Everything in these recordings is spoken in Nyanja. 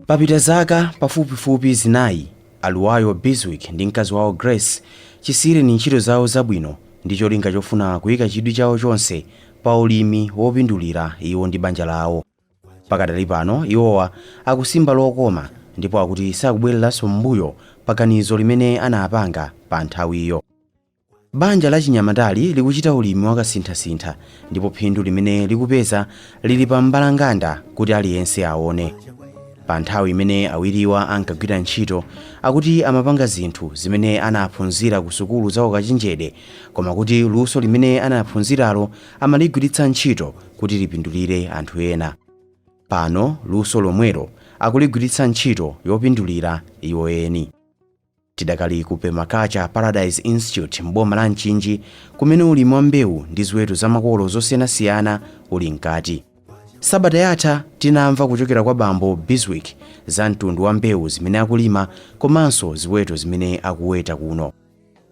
Papita zaka pafupifupi 4 a Luwayo Biswick ndi mkazi wawo Grace chisiyireni ntchito zawo zabwino ndi cholinga chofuna kuyika chidwi chawo chonse pa ulimi wopindulira iwo ndi banja lawo. Pakadali pano iwowa akusimba lokoma ndipo akuti sakubwereranso m'mbuyo pa ganizo limene anapanga pa nthawiyo. Banja la chinyamatali likuchita ulimi wakasinthasintha ndipo phindu limene likupeza lili pa mbalanganda kuti aliyense aone. Pa nthawi imene awiriwa ankagwira ntchito, akuti amapanga zinthu zimene anaphunzira ku sukulu za ukachenjede, koma kuti luso limene anaphunziralo amaligwiritsa ntchito kuti lipindulire anthu ena. Pano luso lomwelo akuligwiritsa ntchito yopindulira iwo eni. Tidakali ku Permaculture Paradise Institute m'boma la Mchinji, kumene ulimi wa mbewu ndi ziweto zamakolo zosiyanasiyana uli mkati. Sabata yatha tinamva kuchokera kwa bambo Biswick za mtundu wa mbewu zimene akulima komanso ziweto zimene akuweta kuno.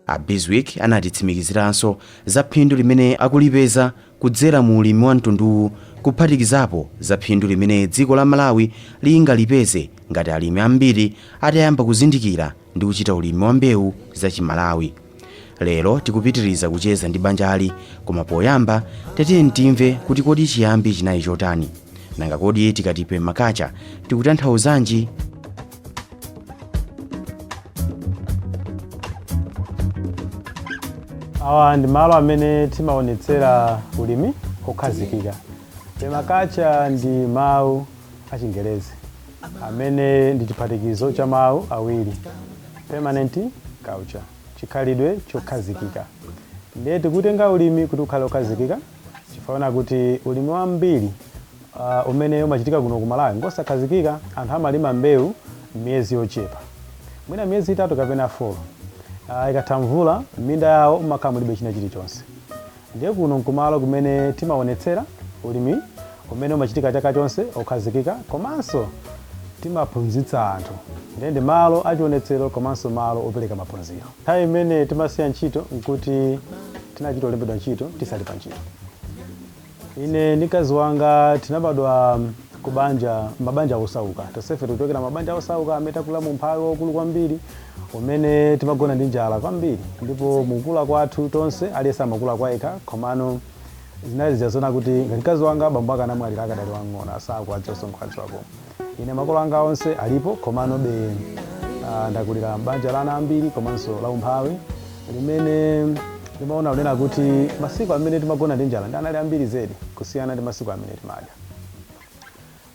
A Biswick anatitsimikiziranso za phindu limene akulipeza kudzera mu ulimi wa mtunduwu, kuphatikizapo za phindu limene dziko la Malawi lingalipeze ngati alimi ambiri atayamba kuzindikira ndi kuchita ulimi wa mbewu za Chimalawi. Lero tikupitiriza kucheza ndi banjali, koma poyamba tatiyeni timve kuti kodi chiyambi chinali chotani? Nanga kodi tikati permaculture tikutanthauzanji? Awa ndi malo amene timaonetsera ulimi okhazikika. Permaculture ndi mawu achingerezi amene ndi chiphatikizo cha mawu awiri, permanent culture, chikhalidwe chokhazikika. Ndiye tikutenga ulimi kuti ukhale okhazikika chifukwa kuti ulimi wambiri umene umachitika kuno ku Malawi ngosakhazikika. Anthu amalima mbewu miyezi yochepa, mwina miyezi 3 kapena 4. Ikatha mvula, minda yawo umakhala mulibe china chilichonse. Ndiye kuno nkumalo kumene timaonetsera ulimi umene umachitika chaka chonse, okhazikika, komanso timaphunzitsa anthu. Ndiye ndi malo achionetsero komanso malo opereka maphunziro. Nthawi imene timasiya ntchito nkuti tinachita olembedwa ntchito tisali pa ntchito. Ine ndi mkazi wanga tinabadwa kubanja, mabanja osauka. Tonsefe tikuchokera mabanja osauka amene takula mu umphawi waukulu kwambiri, umene timagona ndi njala kwambiri. Ndipo mukula kwathu tonse, aliyense amakula kwa yekha, komano zinali zazona kuti ngati mkazi wanga, bambo ake anamwalira akadali wang'ono, asakuwadziwanso nkuwadziwako. Ine makolo anga onse alipo, komano be ndakulira m'banja la ana ambiri komanso la umphawi, limene ndimaona kunena kuti masiku amene timagona ndi njala ndi anali ambiri zedi kusiyana ndi masiku amene timadya.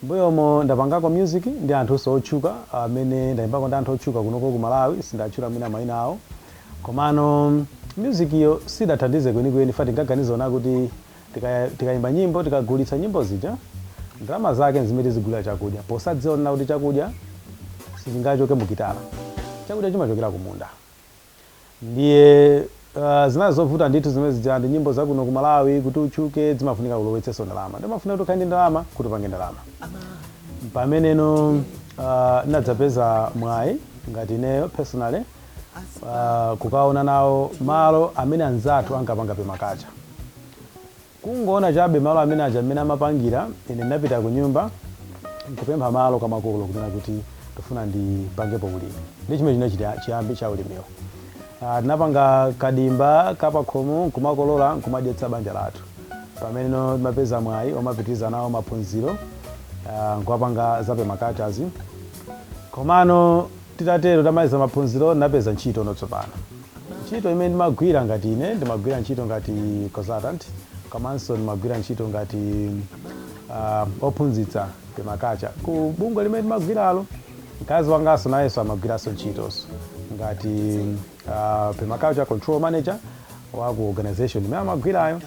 Mbuyomo ndapangako music ndi anthunso otchuka, amene ndayimbako ndi anthu otchuka kunoko ku Malawi, sindatchula mwina mayina awo, komano music iyo sidathandize kwenikweni. Fa tinkaganiza ona kuti tikayimba nyimbo, tikagulitsa nyimbo zija, ndalama zake nzimene tizigulira chakudya, posadziwa kunena kuti chakudya sichingachoke mukitala, chakudya chimachokera kumunda. Ndiye zinali zovuta ndithu zimene zija. Ndi nyimbo zakuno ku Malawi, kuti utchuke zimafunika kulowetsenso ndalama, ndimafunika kuti ukhale ndi ndalama kuti upange ndalama. Pameneno ndinadzapeza mwayi ngati ineyo personally kukaona nawo malo amene anzathu ankapanga permaculture. Kungoona chabe malo amene aja amene amapangira, ine ndinapita ku nyumba nkupempha malo kwa makolo kunena kuti ndifuna ndipangepo ulimi. Ndi chimene chinali chiyambi cha ulimiwo. Tinapanga kadimba kapakhomo nkumakolola nkumadyetsa banja lathu, pamene timapeza mwayi omapitiriza nawo maphunziro nkuwapanga za permacultures. Komano titatero, tamaliza maphunziro, ndinapeza ntchito notsopano. Ntchito imene ndimagwira, ngati ine ndimagwira ntchito ngati consultant komanso ndimagwira ntchito ngati ophunzitsa permaculture ku bungwe limene ndimagwiralo. Mkazi wanganso nayenso amagwiranso ntchitonso ngati permaculture control manager wa ku organization imene amagwirayo.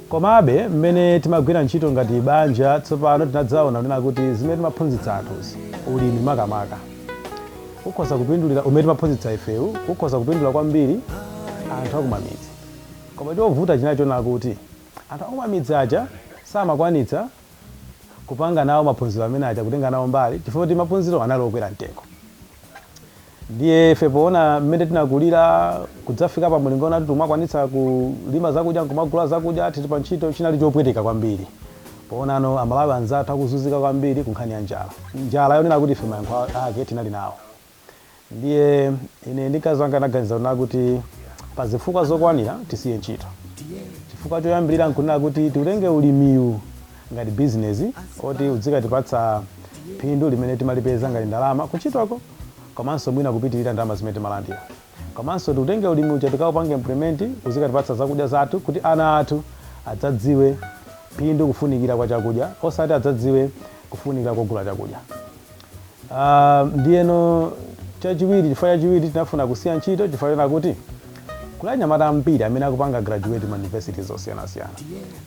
Komabe mmene timagwira ntchito ngati banja, tsopano tinadzaona kunena kuti zimene timaphunzitsa anthuzi, ulimi makamaka, ukhoza kupindulira, umene timaphunzitsa ifewu ukhoza kupindula kwambiri anthu akumamidzi. Koma chovuta chinali chonena kuti anthu akumamidzi aja samakwanitsa kupanga nawo maphunziro amene aja, kutenga nawo mbali, chifukwa kuti maphunziro anali okwera mtengo. Ndiye ife poona mmene tinakulira kudzafika pa mulingo woti timakwanitsa kulima zakudya nkumagula zakudya tili pa ntchito, chinali chopweteka kwambiri. Poonano Amalawi anzathu akuzunzika kwambiri ku nkhani ya njala, njala yonena kuti ife mayankho ake tinali nawo. Ndiye ine ndi mkazi wanga anaganiza kunena kuti pa zifukwa zokwanira tisiye ntchito. Chifukwa choyambirira nkunena kuti tiutenge ulimiwu ngati bizinesi oti udzikatipatsa phindu limene timalipeza ngati ndalama kuntchitoko, komanso mwina kupitirira ndalama zimene timalandira. Komanso tiutenge ulimi uja tikaupange implement, uzikatipatsa zakudya zathu kuti ana athu adzadziwe phindu kufunikira kwa chakudya, osati adzadziwe kufunikira kogula chakudya. Ndiyeno chachiwiri, chifukwa chachiwiri tinafuna kusiya ntchito chifukwa chona kuti kuli anyamata ambiri amene akupanga graduate ma universities osiyanasiyana,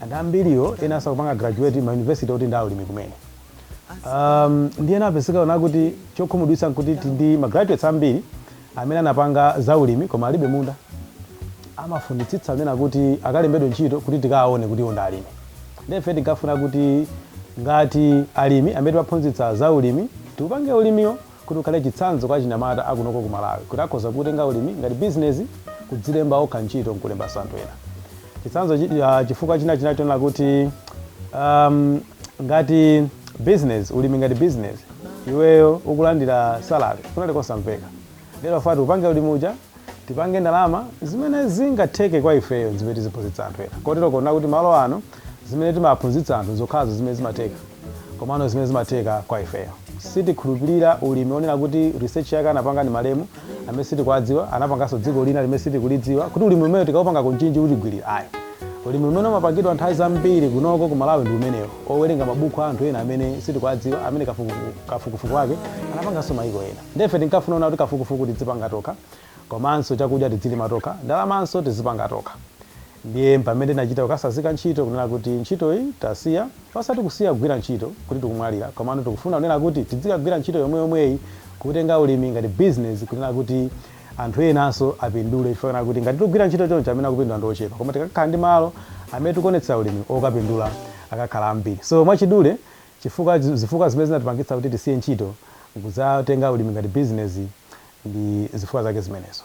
and ambiriwo ena asakupanga graduate ma university oti ndi aulimi kumene. Ndiyeno apezeka ona kuti chokhumudwitsa nkuti ndi ma graduates ambiri amene anapanga zaulimi koma alibe munda, amafunitsitsa kunena kuti akalembedwe ntchito kuti tikaone kuti iwo ndi alimi. Ndiye tinkafuna kuti ngati alimi amene timaphunzitsa zaulimi, tiupange ulimiwo kuti ukhale chitsanzo kwa achinyamata akunoko ku Malawi, kuti akhoza kutenga ulimi ngati business, kudzilemba okha ntchito nkulembanso anthu ena. Chitsanzo chifukwa china chinachonena kuti ngati business, ulimi ngati business, iweyo ukulandira salary, kunali kosamveka. Lero fati upange ulimi uja, tipange ndalama zimene zingatheke kwa ifeyo, zimene tiziphunzitsa anthu ena. Kotero kuona kuti malo ano zimene timaphunzitsa anthu zokhazo zimene zimatheka, komano zimene zimatheka kwa ifeyo. Sitikhulupirira ulimi onena kuti research yake anapanga ndi malemu amene sitikuwadziwa, anapanganso dziko lina limene sitikulidziwa, kuti ulimi umene tikaupanga kunchinji utigwirira. Ayi, ulimi umene umapangidwa nthawi zambiri kunoko ku Malawi ndi umenewo owerenga mabuku a anthu ena amene sitikuwadziwa, amene kafukufuku wake anapanganso mayiko ena. Ndefe tinkafuna ona kuti kafukufuku tidzipanga tokha, komanso chakudya tidzilima tokha, ndalamanso tizipanga tokha. Ndiye pamene tinachita kukasazika ntchito, kunena kuti ntchitoyi tasiya, osati kusiya kugwira ntchito kuti tikumwalira, komano tikufuna kunena kuti tizikagwira ntchito yomweyomweyi, kutenga ulimi ngati business, kunena kuti anthu enanso apindule, chifukwa kuti ngati tikugwira ntchito choncho amene akupindula ndi ochepa, koma tikakhala ndi malo amene tikuonetsa ulimi, okapindula akakhala ambiri. So mwachidule, chifukwa zifukwa zimene zinatipangitsa kuti tisiye ntchito kudzatenga ulimi ngati business ndi zifukwa zake zimenezo.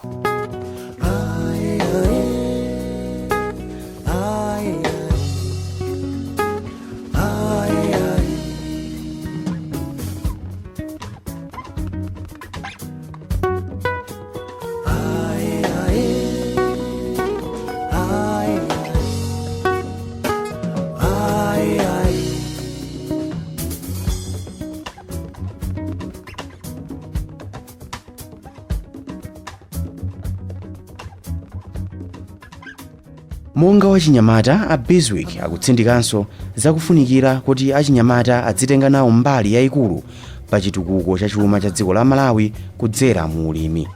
Monga wachinyamata, a Bizwick akutsindikanso zakufunikira kuti achinyamata adzitenga nawo mbali yayikulu pa chitukuko cha chuma cha dziko la Malawi kudzera mu ulimi.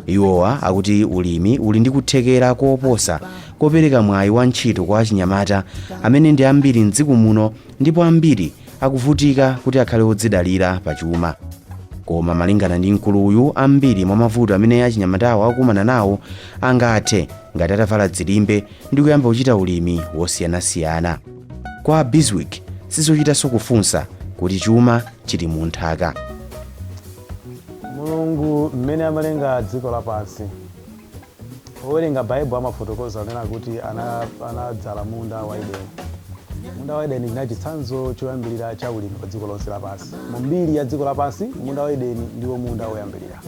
Iwowa akuti ulimi uli ndi kuthekera koposa kopereka mwayi wa ntchito kwa achinyamata amene ndi ambiri mdziko muno, ndipo ambiri akuvutika kuti akhale odzidalira pa chuma. Koma malingana ndi mkuluyu, ambiri mwa mavuto amene achinyamatawo akukumana nawo angathe ngati atavala dzilimbe ndi kuyamba kuchita ulimi wosiyanasiyana. Kwa Bizwick sizochitanso kufunsa kuti chuma chili mu nthaka. Mulungu mmene amalenga dziko lapansi, owerenga Baibulo amafotokoza kunena kuti anadzala munda wa Edeni. Munda wa Edeni chinali chitsanzo choyambirira cha ulimi pa dziko lonse lapansi. Mu mbiri ya dziko lapansi, munda wa Edeni ndiwo munda woyambirira.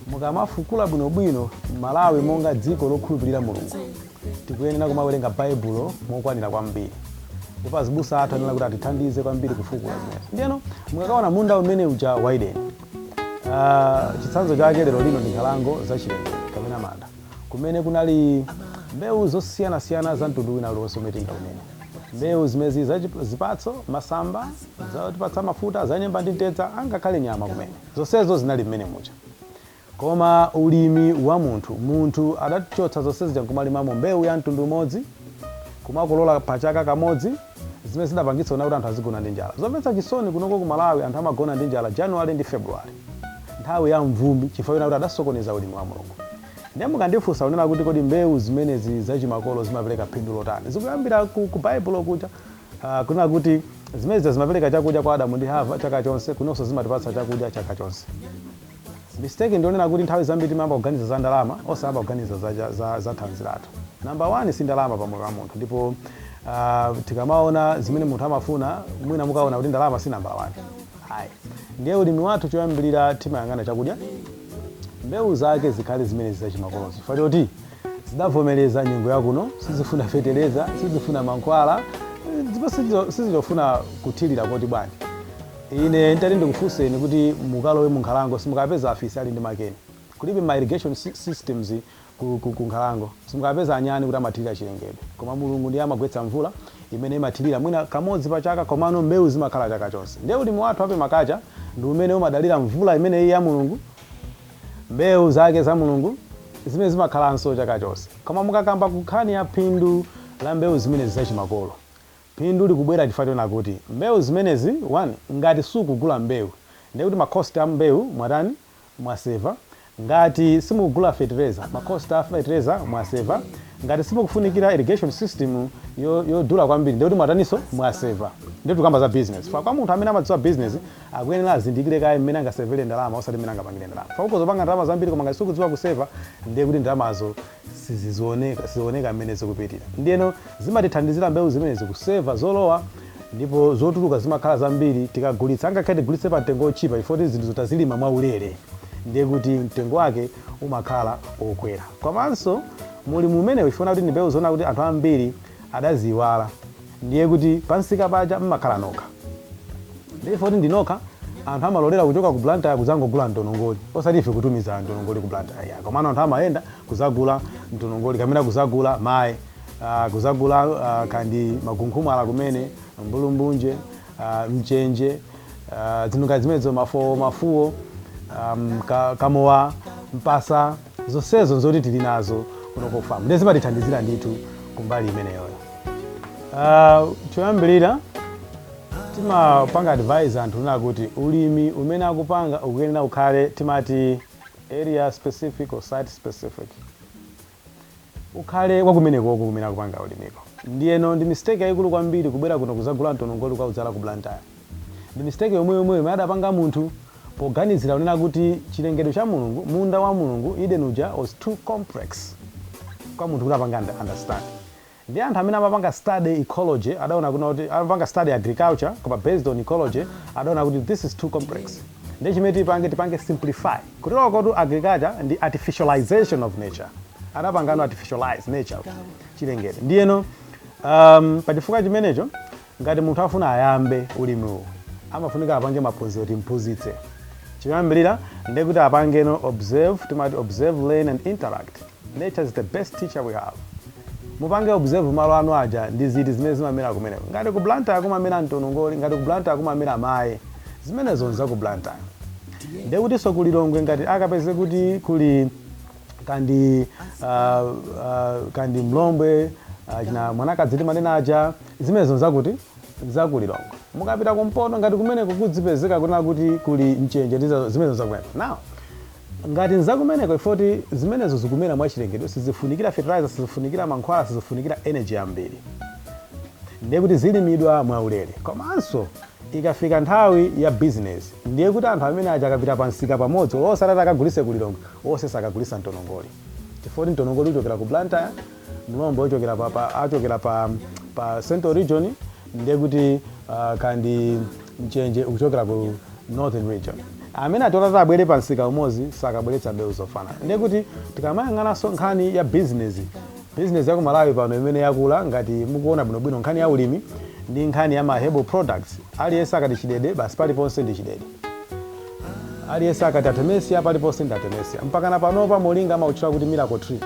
Mukamafukula bwinobwino, Malawi monga dziko lokhulupirira Mulungu, tikuyenera kumawerenga Baibulo mokwanira kwambiri, ndipo azibusa athu anena kuti atithandize kwambiri kufukula zimenezi. Ndiyeno mukakaona munda umene uja wa Edeni, chitsanzo chake lero lino ndi nkhalango zachilengedwe kapena manda, kumene kunali mbewu zosiyanasiyana za mtundu wina uliwonse umene tingaunene, mbewu zimezi za zipatso, masamba, zotipatsa mafuta, za nyemba ndi mtedza, angakhale nyama kumene, zonsezo zinali mmene muja. Koma ulimi wa munthu, munthu adachotsa zonse zija nkumalimamo mbewu ya mtundu umodzi, kumakolola pachaka kamodzi, zimene zidapangitsa kuti anthu azigona ndi njala. Zomvetsa chisoni, kunoko ku Malawi anthu amagona ndi njala January ndi February, nthawi ya mvumbi, chifukwa choti adasokoneza ulimi wa Mulungu. Ndiye mukandifunsa kunena kuti kodi mbewu zimenezi zachimakolo zimapereka phindu lotani, zikuyambira ku Baibulo kuja, kunena kuti zimenezi zimapereka chakudya kwa Adamu ndi Hava chaka chonse, kunonso zimatipatsa chakudya chaka chonse. Mistake ndionena kuti nthawi zambiri timayamba kuganiza za ndalama, osayamba kuganiza za thanzi lathu. Number one si ndalama pa moyo wa munthu. Ndipo Tikamaona zimene munthu amafuna, mwina mukaona kuti ndalama si nambala 1, ayi. Ndiye ulimi wathu choyambirira timayang'ana chakudya. Mbewu zake zikhale zimene zachimakolozo, chifukwa choti zidavomereza nyengo yakuno, sizifuna fetereza, sizifuna mankhwala, ndipo sizofuna kuthirira. Koti bwanji, ine ntati ndikufunseni kuti mukalowe mu nkhalango, simukapeza afisi ali ndi makeni. Kulibe ma irrigation systems ku nkhalango. Simukapeza anyani kuti amathirira chilengedwe, koma Mulungu ndiye amagwetsa mvula imene imathirira mwina kamodzi pa chaka, komano mbewu zimakhala chaka chonse. Ndiye ulimi wathu wa permaculture ndi umene umadalira mvula imene iyi ya Mulungu, mbewu zake za Mulungu zimene zimakhalanso chaka chonse. Koma mukakamba kunkhani ya phindu la mbewu zimene zachimakolo, phindu likubwera chifukwa chona kuti mbewu zimenezi, one, ngati sukugula mbewu, ndiye kuti ma cost a mbewu mwatani? Mwaseva. Ngati simukugula fertilizer, ma cost a fertilizer mwaseva. Ngati simukufunikira irrigation system yodula kwambiri, ndiye kuti mwataniso? Mwaseva. Ndiye tikamba za business. Fa kwa munthu amene amadziwa business, akuyenera azindikire kaye mmene angasevere ndalama, osati mmene angapangire ndalama. Fa ukuzopanga ndalama zambiri, koma ngati sikudziwa kuseva, ndiye kuti ndalamazo sizioneka, sizioneka mmene zikupitira. Ndiyeno zimatithandizira mbewu zimenezi kuseva zolowa, ndipo zotuluka zimakhala zambiri tikagulitsa. Angakhale tigulitse pa mtengo ochipa, chifukwa kuti zinthu tazilima mwaulere, ndiye kuti mtengo wake umakhala okwera. Komanso muli mumenewo, chifukwa kuti ndi mbewu zoona kuti anthu ambiri adaziyiwala, ndiye kuti pansika paja mmakhala nokha. Ndiye kuti ndinokha, anthu amalolera kuchoka ku Blantyre kudzangogula mtonongoli, osati ife kutumiza mtonongoli ku Blantyre ya. Komano anthu amayenda kuzagula mtonongoli, kamene kuzagula mayi, kuzagula kandi magunkhumala kumene, mbulumbunje, mchenje, zinthu ngati zimenezo, mafuwo, mafuwo, kamowa, mpasa, zonsezo nzoti tili nazo kuno ku farm. Ndiye zimatithandizira ndithu kumbali imeneyoyo. Choyambirira timapanga advise anthu nena kuti ulimi umene akupanga ukuyenera ukhale, timati area specific or site specific, ukhale wakumenekoko kumene akupanga ulimiko. Ndiyeno ndi mistake yayikulu kwambiri kubwera kuno kuzagula mtonongoli ukaudzala ku Blantyre. Ndi mistake yomweyomweyo imene adapanga munthu poganizira kunena kuti chilengedwe cha Mulungu, munda wa Mulungu, Eden uja, was too complex kwa munthu kuti apange understand. Ndi anthu amene amapanga study ecology adaona kuna kuti, amapanga study agriculture koma based on ecology, adaona kuti this is too complex. Ndi chimene tipange, tipange simplify. Kutero kotu agriculture ndi artificialization of nature, adapangano artificialize nature, chilengedwe. Ndiyeno pachifukwa chimenecho, ngati munthu afuna ayambe ulimiwu, amafunika apange maphunziro, timphunzitse. Choyambirira ndekuti apangeno observe, timati observe, learn and interact. Nature is the best teacher we have. Mupange observe malo anu aja, ndi ziti zimene zimamera kumeneko. Ngati ku Blantyre kumamera mtonongoli, ngati ku Blantyre kumamera mayi, zimenezo nza ku Blantyre. Ndekutinso ku Lilongwe ngati akapeze kuti kuli kandi kandi mlombwe, china mwanakadzi timanena aja, zimenezo nzakuti? Nzakulilongwe. Mukapita kumpoto, ngati kumeneko kudzipezeka kunena kuti kuli mchenje, zimenezo zakumeneko. Now ngati nzakumeneko, ifoti zimenezo zikumera mwachilengedwe, sizifunikira fertilizer, sizifunikira mankhwala, sizifunikira energy yambiri, ndiye kuti zilimidwa mwaulere. Komanso ikafika nthawi ya business, ndiye kuti anthu amene aja akapita pansika pamodzi, osati akagulise kulilongwe, onse sakagulisa mtonongoli, chifukwa mtonongoli uchokera ku Blantyre, mlombo uchokera pa, achokera pa Central Region, ndiye kuti kandi mchenje ukuchokera ku Northern Region. Amene atotata abwere pa msika umodzi sakabweretsa mbewu zofanana. Ndiye kuti tikamayang'ananso nkhani ya business, business ya ku Malawi pano imene yakula, ngati mukuona bwinobwino nkhani ya ulimi ndi nkhani ya ma herbal products. Aliyense akati chidede, basi paliponse ndi chidede. Aliyense akati artemisia, paliponse ndi artemisia. Mpakana panopa moringa amautchula kuti miracle tree,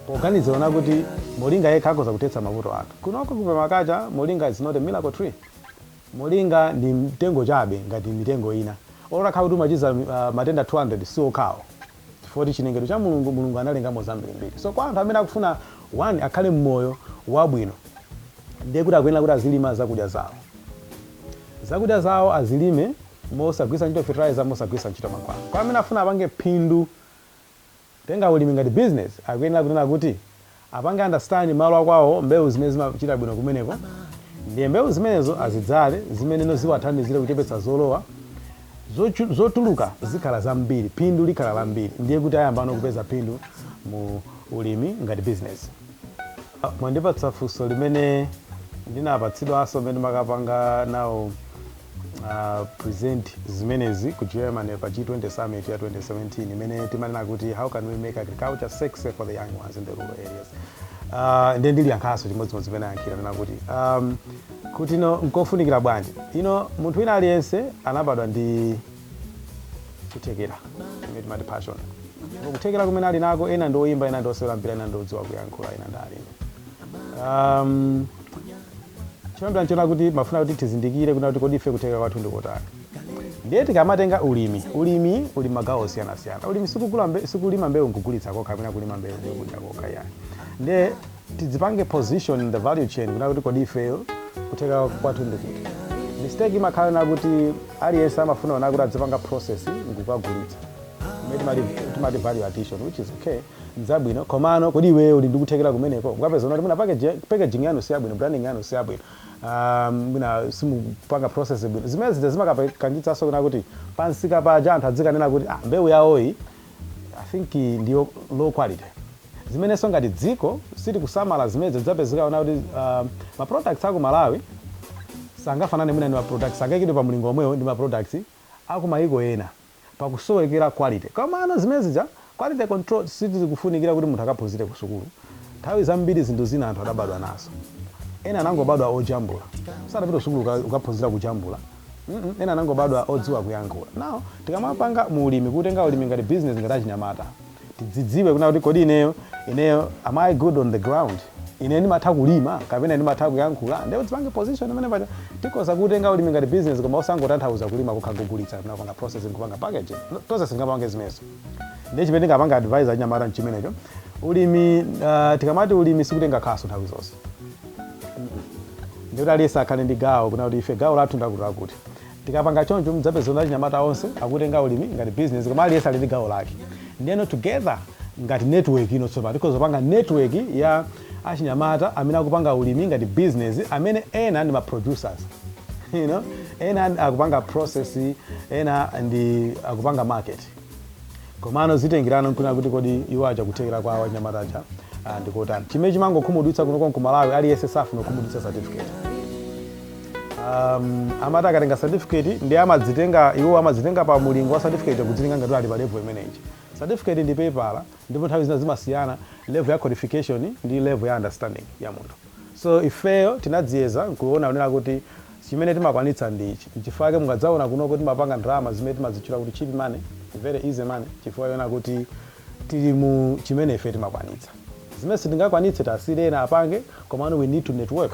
poganizira kuti moringa yekha akhoza kuthetsa mavuto athu. Kunoko ku permaculture, moringa is not a miracle tree. Moringa ndi mtengo chabe ngati mitengo ina. Olakhala kuti umachiza matenda 200, si okhawo, chifukwa chilengedwe cha Mulungu, Mulungu analengamo zambirimbiri. So kwa anthu amene akufuna, one, akhale mmoyo wabwino, ndiye kuti akuyenera kuti azilima zakudya zawo. Zakudya zawo azilime mosagwiritsa ntchito fertilizer, mosagwiritsa ntchito mankhwala. Kwa amene afuna apange phindu, tenga ulimi ngati business, akuyenera kunena kuti apange understand malo akwawo, mbewu zimene zimachita bwino kumeneko, ndiye mbewu zimenezo azidzale, zimene ziwathandizire kuchepetsa zolowa. Zotuluka zikhala zambiri, phindu likhala lambiri, ndiye kuti ayambano kupeza phindu mu ulimi ngati business. Mwandipatsa funso limene ndinapatsidwanso mmene makapanga nawo present zimenezi ku Germany pa G20 Summit ya 2017, imene timanena kuti, "How can we make agriculture sexy for the young ones in the rural areas?" Ndiye ndiliyankhaso chimodzimodzi pene ayankhira nena kuti kuti no nkofunikira bwanji ino. Munthu wina aliyense anabadwa ndi kuthekera imene timati passion. Ndipo kuthekera kumene ali nako, ena ndi oyimba, ena ndi osewera mpira, ena ndi odziwa kuyankhula, ena ndi alimi. Choyambira nchona kuti mafuna kuti tizindikire kuna kuti kodi ife kuthekera kwathu ndikotani. Ndiye tikamatenga ulimi, ulimi uli magawo osiyanasiyana. Ulimi sikulima mbewu nkugulitsa kokha kapena kulima mbewu ndikudya kokha, yani. Ndiye tidzipange position in the value chain kuna kuti kodi ifeyo kuthekera kwathu ndikuti. Mistake imakhala na kuti aliyense amafuna ona kuti adzipanga process nkukagulitsa, imene timati value addition, which is okay, nzabwino. Komano kodi iweyo uli ndikuthekera kumeneko? Ukapeza kuti mwina packaging yanu siyabwino, branding yanu siyabwino, mwina simupanga process bwino, zimene zija zimakapangitsanso kuna kuti pansika paja anthu adzikanena kuti, "Ah, mbewu yawoyi I think ndiyo low quality." Zimenenso ngati dziko sitikusamala zimene zidzapezeka ona kuti ma products aku Malawi sangafanane mwina ndi ma products, sangayikidwe pa mlingo omwewo ndi ma products aku mayiko ena pakusowekera quality. Komano zimene zija, quality control, sizikufunikira kuti munthu akaphunzire ku sukulu. Nthawi zambiri zinthu zina anthu adabadwa nazo. Ena anangobadwa ojambula, sanapita kusukulu ukaphunzira kujambula. Ena anangobadwa odziwa kuyankhula. Now tikamapanga muulimi, kutenga ulimi ngati business, ngati achinyamata tidzidziwe kuna kuti kodi ineyo am I good on the ground? Ine ndimatha kulima kapena ndimatha kuyankhula? Ndiye tipange position imene paja tikoza kutenga ulimi ngati business, koma osangotanthauza kulima kokha kugulitsa kapena kupanga processing, kupanga packaging. No, tonse singapange zimenezo. Ndiye chimene ndingapanga advise achinyamata nchimenecho. Ulimi, tikamati ulimi sikutenga khasu nthawi zonse, ndikuti aliyense akhale ndi gawo kuna kuti ife gawo lathu ndakuti akuti. Tikapanga choncho, mudzapeza achinyamata onse akutenga ulimi ngati business, koma aliyense ali ndi gawo lake. Ndiyeno together ngati network ino, tsopano tikhoza kupanga network ya achinyamata amene akupanga ulimi ngati business, amene ena ndi ma producers, ena akupanga process, ena ndi akupanga market. Komano zitengerano nkuna kuti kodi iwo aja kuthekera kwawo achinyamata aja ndikotani. Chimene chimangokhumudwitsa kuno ku Malawi, aliyense safuna kukhumudwitsa certificate. Amati akatenga certificate ndi amadzitenga iwo, amadzitenga pa mulingo wa certificate, kudzitenga ngati ali pa level imeneyi. Certificate ndi pepala, ndipo nthawi zina zimasiyana level ya qualification ndi level ya understanding ya munthu. So ifeyo tinadziyeza nkuona kunena kuti chimene timakwanitsa ndi ichi. Nchifukwa mungadzaona kunoko timapanga ndalama zimene timazitchula kuti cheap money, very easy money, chifukwa yona kuti tili mu chimene ife timakwanitsa. Zimene sitingakwanitse tasire ena apange. Komano we need to network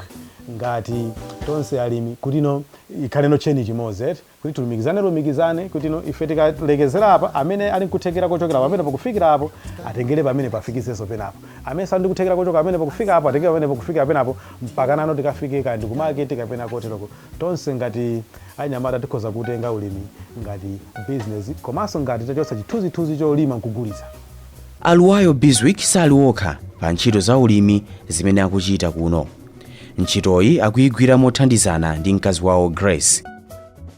ngati tonse alimi kuti no ikhale no chain chimodzi, eti, kuti tilumikizane lumikizane kuti no ife tikalekezera apa, amene ali nkuthekera kochokera pamene pakufikira apo atengere pamene pafikisenso penapo, amene sali ndikuthekera kochoka pamene pakufika apo atengere pamene pakufika penapo, mpaka nano tikafike kandi ku market kapena koteroko. Tonse ngati anyamata tikhoza kutenga ulimi ngati business, komanso ngati tachotsa chithunzithunzi cholima nkugulitsa. Aluwayo Bizwick sali wokha pa ntchito za ulimi zimene akuchita kuno. Ntchitoyi akuyigwira mothandizana ndi mkazi wawo Grace.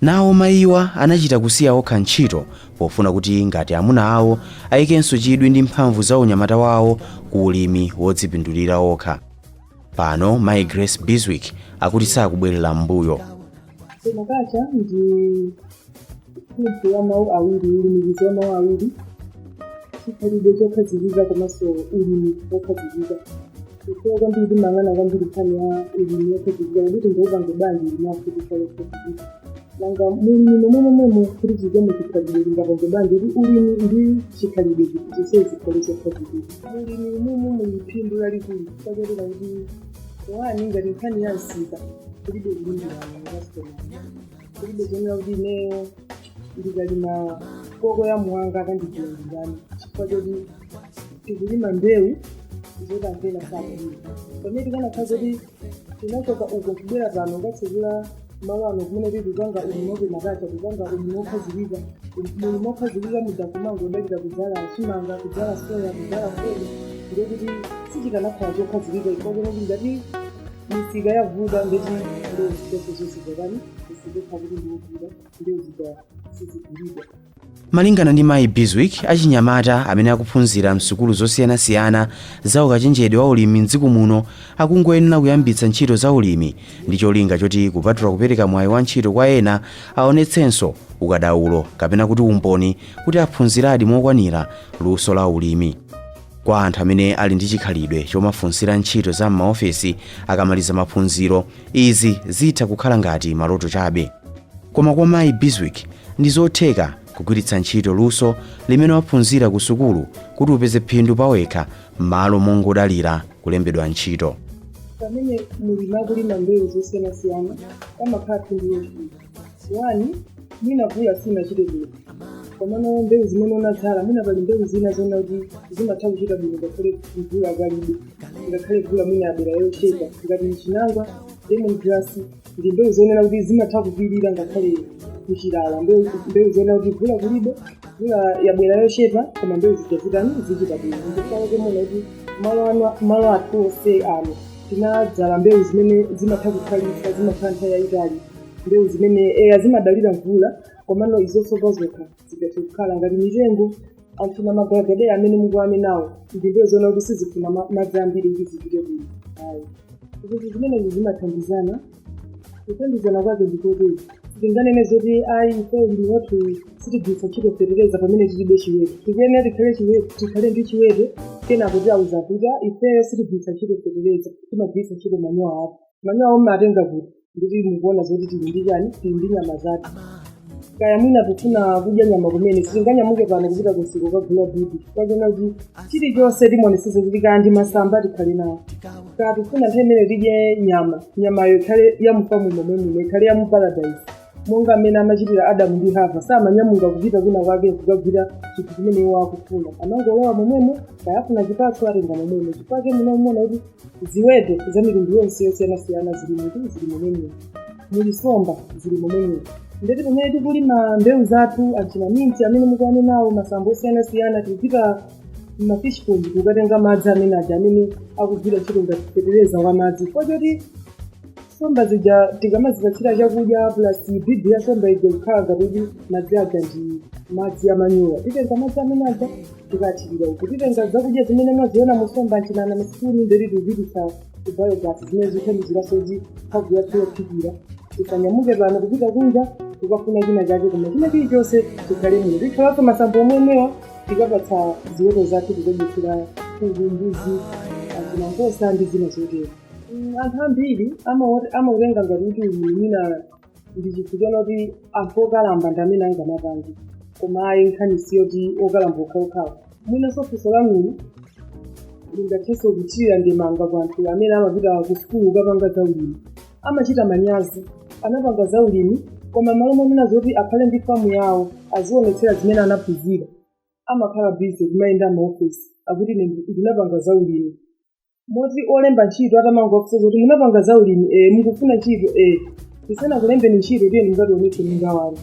Nawo mayiwa anachita kusiya okha ntchito pofuna kuti ngati amuna awo ayikenso chidwi ndi mphamvu za unyamata wawo ku ulimi wodzipindulira okha. Pano mayi Grace Bizwick akuti sakubwerera m'mbuyo. Permaculture ndi thunthu ya mawu awiri, ulumikizo wa mawu awiri, chikhalidwe chokhazikika komanso ulimi wokhazikika. Chifukwa kwambiri timayang'ana kwambiri nkhani ya ulimi wokhazikika, kuti tingaupange bwanji ulimi wathu kuti wokhazikika. Nanga mulimi momwemomwemo kuti tiyike chikhalidwe, tingapange bwanji kuti ulimi ndi chikhalidwe zonse zikhale zokhazikika? Mulimi mumu muli phindu lalikulu, chifukwa kuti one, ngati nkhani ya msika, kulibe kulimbirana customer, kulibe zonena kuti ineyo ndikalima koko ya muwanga akandigula ndani, chifukwa choti tikulima mbewu zoti anthu ena sakulima. Pamene tikanakhala kuti tinachoka uko kubwera pano ukatsekula malo ano kumene tili kupanga ulimi wa permaculture, kupanga ulimi wokhazikika, ulimi wokhazikika muja kumangodalira kudzala chimanga, kudzala soya, kudzala fodya, ndekuti sichikanakhala chokhazikika, chifukwa choti ngati misika yavuta, ndeti mbewu zichaso zonse zakani, misika ikhala kuti ndiwovuta, mbewu zija sizigulidwa. Malingana ndi mayi Bizwick, achinyamata amene akuphunzira msukulu zosiyanasiyana za ukachenjedwe wa ulimi mdziko muno akungoyenera kuyambitsa ntchito za ulimi ndi cholinga choti, kupatula kupereka mwayi wa ntchito kwa ena, aonetsenso ukadaulo kapena kuti umboni kuti aphunziradi mokwanira luso la ulimi. Kwa anthu amene ali ndi chikhalidwe chomafunsira ntchito za m'maofesi akamaliza maphunziro, izi zitha kukhala ngati maloto chabe, koma kwa mayi Bizwick ndi zotheka kugwiritsa ntchito luso limene waphunzira ku sukulu kuti upeze phindu pawekha m'malo mongodalira kulembedwa ntchito. Pamene mulimi akulima mbewu zosiyanasiyana, pamakhala phindu lochuluka. One, mwina mvula sinachite bwino, komano mbewu zimene unadzala, mwina pali mbewu zina zona kuti zimatha kuchita bwino ngakhale mvula palibe, ngakhale mvula mwina yabwera yochepa, ngati chinangwa, lemon grass, ndi mbewu zonena kuti zimatha kupirira ngakhale kuchilala. Mbewu zonena kuti mvula kulibe, mvula yabwera yochepa, koma mbewu zija zitani? Zichita bwino. Ndifake muona kuti malo ano, malo athu onse ano, tinadzala mbewu zimene zimatha kukhalitsa, zimakhala nthawi yayitali, mbewu zimene eya zimadalira mvula, komano izonso pazokha zingathe kukhala ngati mitengo anthu magalagadeya amene mukuwanenawo, ndi mbewu zoona kuti sizifuna madzi ambiri kuti zichite bwino, ayi. Zinthu zimenezi zimathandizana. Kuthandizana kwake ndikotere: sitinganene zoti ayi, ife ulimi wathu sitigwiritsa ntchito fetereza pamene tilibe chiweto. Tikuyenera tikhale chiweto, tikhale ndi chiweto, kenako tiawuza kuti, "Ah, ifeyo sitigwiritsa ntchito fetereza, timagwiritsa ntchito manyowa athu." Manyowa mumatenga kuti? Nditi mukuona zoti tili ndi chani? Tili ndi nyama zathu. Kaya mwina kufuna kudya nyama kumene, sitinganyamuke pano kupita kumsika kukagula bibi kapena kuti chilichonse timuonesese kuti kaya ndi masamba tikhale nawo. Kaya tifuna nthawi imene tidye nyama, nyamayo ikhale ya mufamu momwe muno, ikhale ya mu paradise, monga mmene amachitira Adamu ndi Hava. Samanyamuka kupita kwina kwake kukagwira chinthu chimene iwo akufuna, amangolowa momwemo. Kayafuna chipatso, atenga momwemo. Chifukwa munamuona kuti ziweto za mitundu yonse yosiyanasiyana zili muti? Zili momwemo. Muli somba, zili momwemo. Ndeti pamene tikulima mbewu zathu, achina minti amene mukuane nawo, masamba osiyanasiyana, tikupita mmafish pond kukatenga madzi amene aja amene akugwira ntchito ngati fetereza wa madzi, chifukwa choti somba zija tikamazipatsira chakudya plus bibi ya somba ija kukhala ngati kuti madzi aja ndi madzi amanyowa, titenga madzi amene aja tikathirira uku. Titenga zakudya zimene mwaziona musomba, nchinana masipuni, ndeti tikupititsa ku biogas zimene zikuthandiziranso kuti mphamvu yathu yophikira tisanyamuke pano kupita kunja kukafuna china chake, koma china chilichonse chikhale muno. Tikhalanso masamba omwemewa tikapatsa ziweto zathu, tikadyetsera nkhuku, mbuzi, achina nkhosa ndi zina zotero. Anthu ambiri amautenga ngati kuti ulimi mwina ndi chinthu chonoti anthu okalamba ndi amene angamapange, koma ayi, nkhani siyoti okalamba okhaokhawa. Mwinanso funso lanuli lingathenso kuthirira ndemanga ku anthu amene amapita ku sukulu kukapanga zaulimi. Amachita manyazi, anapanga zaulimi, koma malo monena zoti akhale ndi famu yawo, azionetsera zimene anaphunzira, amakhala busy kumayenda maofesi akuti, "Ine ndinapanga zaulimi," moti olemba ntchito atamanga ofisi zoti, "Munapanga zaulimi? E, mukufuna ntchito? E, tisanakulembeni ntchito, tiye mungationetse munda wanu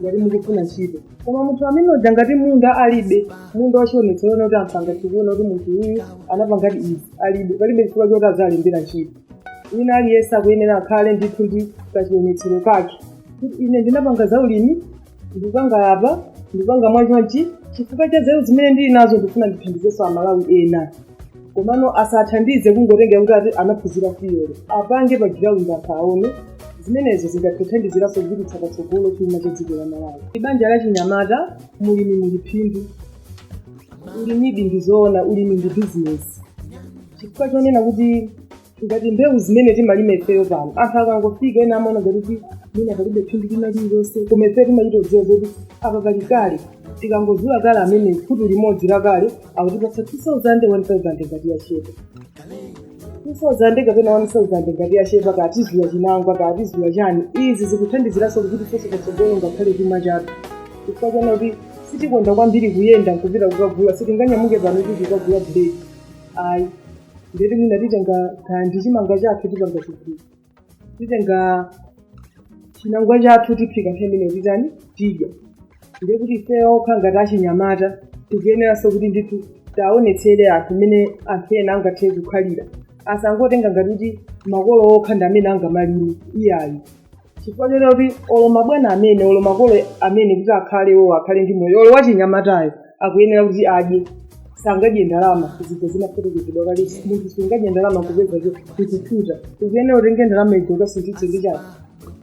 ngati mukufuna ntchito." Koma munthu amene uja ngati munda alibe, munda wachionetsero kuti anthu angathe kuona kuti munthu uyu anapangati izi, alibe, palibe chifukwa choti adzalembera ntchito. Wina aliyense akuyenera akhale ndithu ndi kachionetsero kake kuti, "Ine ndinapanga zaulimi, ndikupanga apa, ndikupanga mwachonchi chifukwa cha nzeru zimene ndili nazo, ndikufuna ndithandizenso Amalawi ena." Komano asathandize kungotengera kuti ati anaphunzira theory, apange pa ground anthu aone. Zimenezo zingatithandiziranso kupititsa patsogolo chuma cha dziko la Malawi. Banja la chinyamata, mulimi muli phindu. Ulimidi ndizoona, ulimi ndi bizinesi, chifukwa chonena kuti ngati mbewu zimene timalima ifeyo pano, anthu akangofika ena amaona ngati kuti mwina palibe phindu lina lililonse, koma ifeyo timachita kudziwa zoti apa pali kale. Tikangozula kale amene khutu limodzi la kale akutipatsa 2000, 1000 ngati yachepa, 2000 kapena 1000 ngati yachepa. Katizula chinangwa, katizula chani, izi zikuthandiziranso kupititsanso patsogolo ngakhale chuma chathu, chifukwa chana kuti sitikonda kwambiri kuyenda nkupita kukagula. Sitinganyamuke pano kuti kukagula buledi, ayi. Ndeti mwina titenga kaya ndi chimanga chathu, tipanga chigulu, titenga chinangwa chathu, tiphika nthawi imene, titani? Tidya. Ndiye kuti ifeyo okha ngati achinyamata tikuyeneranso kuti ndithu taonetsere anthu mmene anthu ena angathe kukhalira, asangotenga ngati kuti makolo okha ndi amene angamalime, iyayi. Chifukwa chonena kuti olo mabwana amene, olo makolo amene kuti akhale iwo akhale ndi moyo, olo wachinyamatayo akuyenera kuti adye. Sangadye ndalama zija zinafotokozedwa kale. Munthu sungadye ndalama kupeza nkukhuta. Ukuyenera utenge ndalama ija ukasinthitse ndi chani,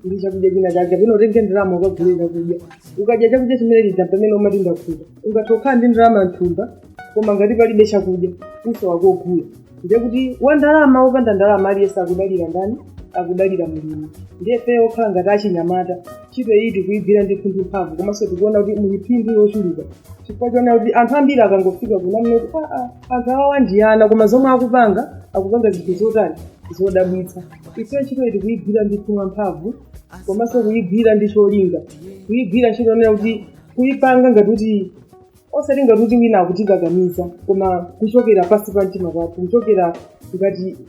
ndi chakudya china chake, kapena utenge ndalama ukagule chakudya. Ukadya chakudya chimene chija, pamene umati ndakhuta. Ungathe kukhala ndi ndalama mthumba, koma ngati palibe chakudya, usowa kogula. Ndiye kuti wa ndalama, wopanda ndalama, aliyense akudalira ndani? Akudalira mlimi. Ndiye ifeyo okhala ngati achinyamata, ntchito iyi tikuyigwira ndithu ndi mphamvu, komanso tikuona kuti muli phindu lochuluka, chifukwa choona kuti anthu ambiri akangofika kunamene kuti aa, anthu awawa ndi ana, koma zomwe akupanga, akupanga zinthu zotani, zodabwitsa. Ifeyo ntchito iyi tikuyigwira ndithu mwamphamvu, komanso kuyigwira ndi cholinga, kuyigwira ntchito yonena kuti kuyipanga ngati kuti osati ngati kuti wina akutikakamiza, koma kuchokera pasi pa mtima pathu, kuchokera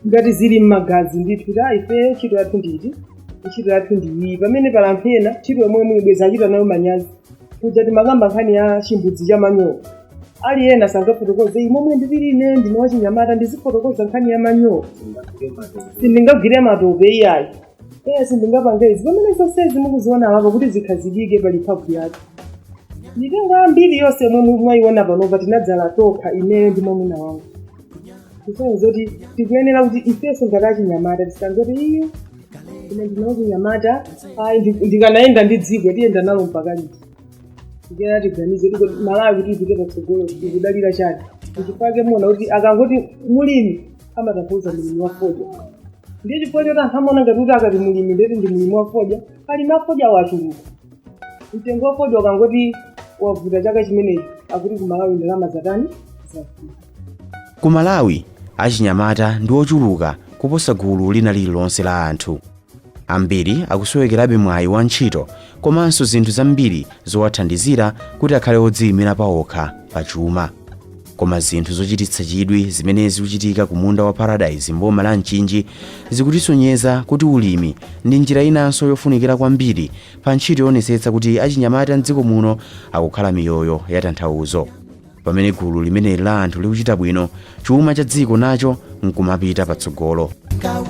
ngati zili m'magazi ndithu, kuti ah, ife ntchito yathu nditi, ntchito yathu ndi iyi. Pamene pala anthu ena ntchito yomwe muyibweza achita nayo manyazi. Kuja timakamba nkhani ya chimbudzi cha manyowa, ali ena sangafotokoze imomwe ndilili ine, ndine wachinyamata, ndizifotokoza nkhani ya manyowa, sindingagwire matope iyayi, eya, sindingapange izi. Pamene zonsezi mukuziona apapo kuti zikhazikike pali mphamvu yake. Mitengo yambiri yonse yomwe mwayiona panopa tinadzala tokha, ineyo ndi mwamuna wanga. Kusonyeza kuti tikuyenera kuti ifenso ngati achinyamata tisangoti iyo ine ndine wachinyamata, ayi, ndikanayenda ndi dziko, tiyenda nalo mpaka liti? Tikuyenera tiganize kuti Malawi kuti ipite patsogolo ikudalira chani. Nchifukwa muona kuti akangoti mulimi amatanthauza mulimi wa fodya. Ndiye chifukwa choti anthu amaona ngati kuti akati mulimi ndeti ndi mulimi wa fodya, alimi a fodya wachuluka. Mtengo wa fodya ukangoti wavuta chaka chimenechi, akuti ku Malawi ndalama zatani, zavuta. Ku Malawi achinyamata ndi ochuluka kuposa gulu lina lililonse la anthu. Ambiri akusowekerabe mwayi wa ntchito komanso zinthu zambiri zowathandizira kuti akhale odziyimira pawokha pa chuma. Koma zinthu zochititsa chidwi zimene zikuchitika ku munda wa Paradise mboma la Mchinji zikutisonyeza kuti ulimi ndi njira inanso yofunikira kwambiri pa ntchito yoonetsetsa kuti achinyamata mdziko muno akukhala miyoyo yatanthauzo. Pamene gulu limeneli la anthu likuchita bwino, chuma cha dziko nacho nkumapita patsogolo. Go.